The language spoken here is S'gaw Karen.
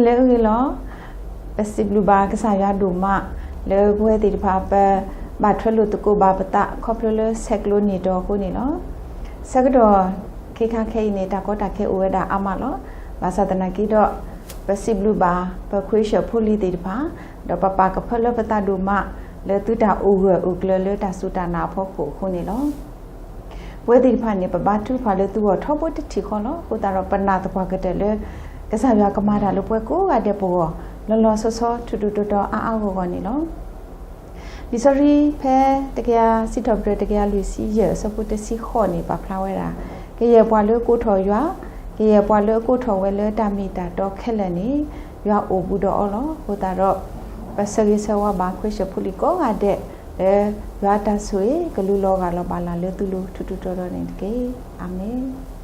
လၢအဂ့ၤလီၤ. ပစံးဘျုးဘၣ်ကစၢ်ယွၤဒိၣ်မး လၢပဝဲသ့ၣ်တဖၣ် ပဘၣ်ထွဲလိာ်သကိးဘၣ်ပသး ခီဖျိလၢဆဲးကျိးနံၣ်တီၤအဃိန့ၣ်လီၤ. ဆၢကတီၢ်ခဲခါခဲအံၤန့ၣ် တၢ်ကီတၢ်ခဲအိၣ်ဝဲဒၣ်အါမးလီၤ. ဘၣ်ဆၣ်သနာ်က့ဒီး ပစံးဘျုးဘၣ် ပခွ့ၡၢၣ်ဖိလံၤသ့ၣ်တဖၣ် ဒီးပပာ်ကဖၢလၢပသးဒိၣ်မး လၢသုတၢ်အိၣ်ဂၢၢ်အိၣ်ကျၢၤလၢတၢ်စူၢ်တၢ်နာ်အဖီခိၣ်အဃိန့ၣ်လီၤ. ပဝဲသ့ၣ်တဖၣ်န့ၣ် ပဘါထုကဖၣ်လၢသုဂီၢ်ထီဘိတထံၣ်ဃီလီၤ. အဃိသတးဒီး ပနာ်သပှၢ်ကတၢၢ်လၢ ကစၢ်ယွၤကမၤတၢ်လၢပှၤကိးဂၤဒဲးပဂီၢ် လီၤလီၤဆီဆီ ထူးထူးတီၤတီၤ အါအါဂီၢ်ဂီၢ်န့ၣ်လီၤ. လံာ်စီဆှံဖဲ တကယၤစံးထီၣ်ပတြၢၤ တကယၤလွံၢ်ဆံယဲၢ် အဆၢဖိတဆံဃိးန့ၣ် ပာ်ဖျါဝဲဒၣ် ကယဲၢ်ပှၤလၢကိးထီၣ်ယွၤ, ကယဲၢ်ပှၤလၢအကိးထီၣ်ဝဲလၢတၢ်မ့ၢ်တၢ်တီခဲလၢာ်န့ၣ် ယွၤအိၣ်ဘူးဒီးအီၤလီၤ. အဃိသတးဒီး ပဆၢဂ့ၤဆၢဝါဘၣ်ခွ့ၡၢၣ်ဖိလံၤကိးဂၤဒဲး လၢယွၤတၢ်ဆိၣ်ဂ့ၤ ကလူလီၤဂၢ်လီၤဘၣ်လၢ်လၢသုလိၤ ထူးထူးတီၤတီၤန့ၣ်တက့ၢ်. အၤမ့ၣ်.